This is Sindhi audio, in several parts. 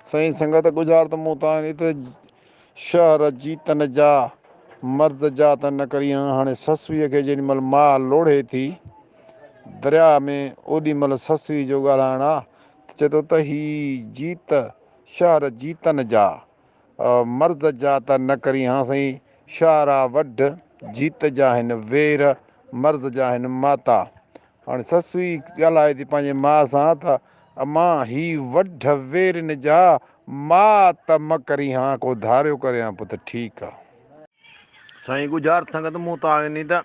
سائين سنگت ڳجهار ته مون تان ات شهر جيتن جا مرض جا ته نه ڪريان. هاڻي سسئيء کي جيڏي مهل ماء لوڙهي ٿي درياء ۾ اوڏي مهل سسئي جو ڳالهائڻ آ ته چئي ٿو ته هي جيت شهر جيتن جا مرض جا ته نه ڪريان. سائين شهر آ وڍ جيت جا هن وير مرض جا هن ماتا. هاڻي سسئي ڳالهائي ٿي پنهنجي ماء سان ته امان هي وڍ ويرين جا ماء ته م ڪرين ها ڪو ڌاريو ڪري ها پوء ته ٺيڪ آ. سائين ڳجهار سنگت مون تان ويندي ته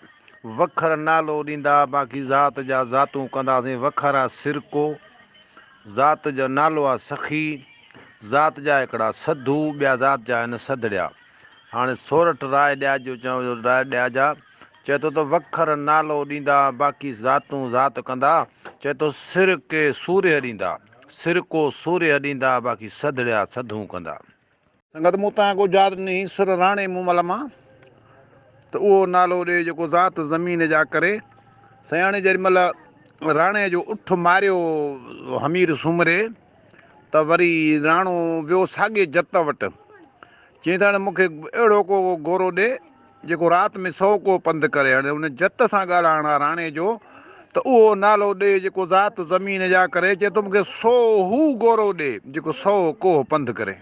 وکر نالو ڏيندا باقي ذات جا ذاتون ڪنداسين وکر آ سرڪو ذات جو نالو آ سخي ذات جا هڪڙا سڌو ٻيا ذات جا آهن سڌڙيا هاڻي سورٺ راء ڏياج جو چئو راء ڏياج آ چئي ٿو ته وکر نالو ڏيندا، باقي ذاتون ذات ڪندا. چئي ٿو سر ڪي سورهيه ڏيندا، سر ڪو سورهيه ڏيندا، باقي سڌڙيا سڌون ڪندا. سنگت مون تان ڪو جات نهي، سر راڻي مومل مان، ته اهو نالو ڏي جيڪو ذات زمين جا ڪري. سياڻي جيڏي مهل راڻي جو اٺ ماريو همير سومري، ته وري راڻو ويو ساڳئي جت وٽ. چيائين ته هاڻي مون کي اهڙو ڪو گورو ڏي، جيڪو رات ۾ سئو ڪوهه پنڌ ڪري. هاڻي ان جت سان ڳالهائڻ آ راڻي جو ته اهو نالو ڏي جيڪو ذات زمين جا ڪري. چئي ٿو مون کي سو هو گورو ڏي، جيڪو سئو ڪوهه پنڌ ڪري.